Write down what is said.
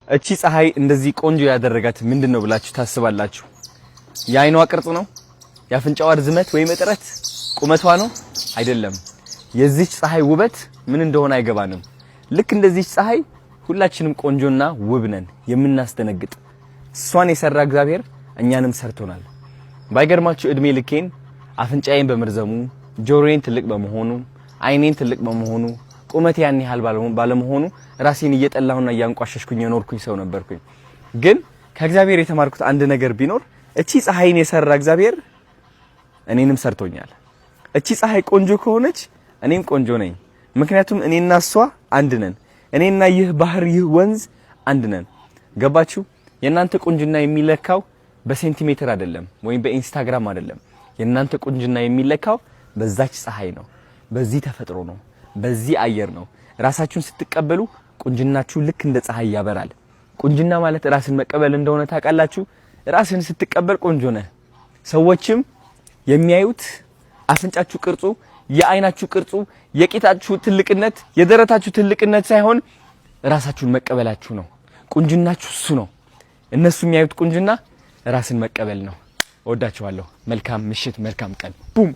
እቺ ፀሐይ እንደዚህ ቆንጆ ያደረጋት ምንድን ነው ብላችሁ ታስባላችሁ? የአይኗ ቅርጽ ነው? የአፍንጫዋ ርዝመት ወይም እጥረት? ቁመቷ ነው? አይደለም። የዚች ፀሐይ ውበት ምን እንደሆነ አይገባንም። ልክ እንደዚች ፀሐይ ሁላችንም ቆንጆና ውብ ነን፣ የምናስደነግጥ። እሷን የሰራ እግዚአብሔር እኛንም ሰርቶናል። ባይገርማችሁ እድሜ ልኬን አፍንጫዬን በመርዘሙ፣ ጆሮዬን ትልቅ በመሆኑ፣ አይኔን ትልቅ በመሆኑ፣ ቁመት ያን ያህል ባለመሆኑ ራሴን እየጠላሁና እያንቋሸሽኩኝ የኖርኩኝ ሰው ነበርኩኝ። ግን ከእግዚአብሔር የተማርኩት አንድ ነገር ቢኖር እቺ ፀሐይን የሰራ እግዚአብሔር እኔንም ሰርቶኛል። እቺ ፀሐይ ቆንጆ ከሆነች እኔም ቆንጆ ነኝ። ምክንያቱም እኔና እሷ አንድ ነን። እኔና ይህ ባህር ይህ ወንዝ አንድ ነን። ገባችሁ? የእናንተ ቁንጅና የሚለካው በሴንቲሜትር አይደለም፣ ወይም በኢንስታግራም አይደለም። የእናንተ ቁንጅና የሚለካው በዛች ፀሐይ ነው፣ በዚህ ተፈጥሮ ነው፣ በዚህ አየር ነው። ራሳችሁን ስትቀበሉ ቁንጅናችሁ ልክ እንደ ፀሐይ ያበራል። ቁንጅና ማለት ራስን መቀበል እንደሆነ ታውቃላችሁ። ራስን ስትቀበል ቆንጆ ነህ። ሰዎችም የሚያዩት አፍንጫችሁ ቅርጹ፣ የአይናችሁ ቅርጹ፣ የቂጣችሁ ትልቅነት፣ የደረታችሁ ትልቅነት ሳይሆን ራሳችሁን መቀበላችሁ ነው። ቁንጅናችሁ እሱ ነው። እነሱ የሚያዩት ቁንጅና ራስን መቀበል ነው። እወዳችኋለሁ። መልካም ምሽት፣ መልካም ቀን። ቡም።